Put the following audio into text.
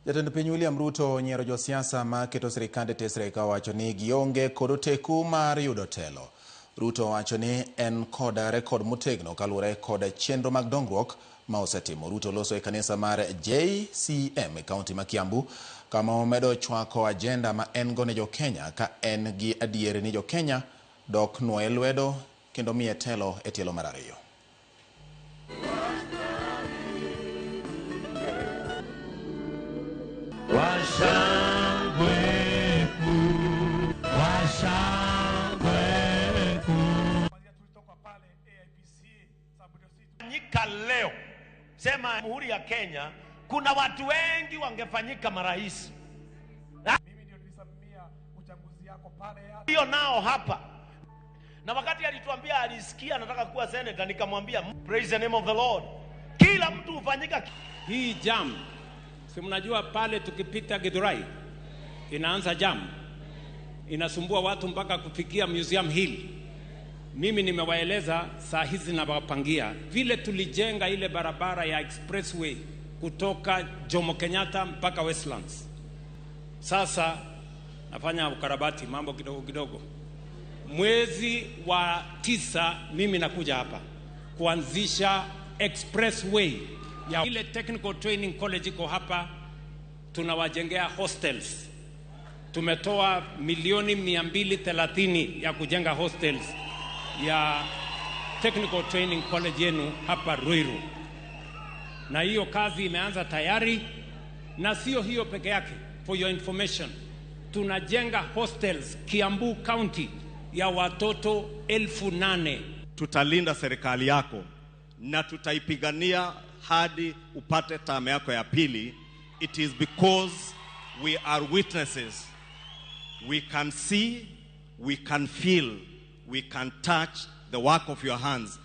Jatend piny William Ruto onyiero josiasa ma keto sirikande tesre ka owacho ni gionge kod oteku mar yudo telo. Ruto owacho ni en kod rekod motegno kaluwore kod chenro mag dongruok ma osetimo. Ruto loso e kanisa mar JCM e kaunti ma Kiambu kama omedo chwako ajenda ma en go ne jokenya ka en gi adier ni jokenya dok nuoye lwedo kendo miye telo e tielo mar ariyo. Fanyika leo, sema Jamhuri ya Kenya, kuna watu wengi wangefanyika marais. Hiyo nao hapa. Na wakati alituambia alisikia anataka kuwa senator, nikamwambia praise the name of the Lord. Kila mtu hufanyika. Hii jam, si mnajua pale tukipita Githurai inaanza jam, inasumbua watu mpaka kufikia Museum Hill. Mimi nimewaeleza saa hizi nawapangia vile tulijenga ile barabara ya expressway kutoka Jomo Kenyatta mpaka Westlands. Sasa nafanya ukarabati mambo kidogo kidogo. Mwezi wa 9 mimi nakuja hapa kuanzisha expressway ya ile Technical Training College iko hapa, tunawajengea hostels. Tumetoa milioni 230 ya kujenga hostels ya Technical Training College yenu hapa Ruiru, na hiyo kazi imeanza tayari. Na sio hiyo peke yake, for your information, tunajenga hostels Kiambu County ya watoto 8,000. Tutalinda serikali yako na tutaipigania hadi upate term yako ya pili. It is because we are witnesses. We can see, we can feel, we can touch the work of your hands.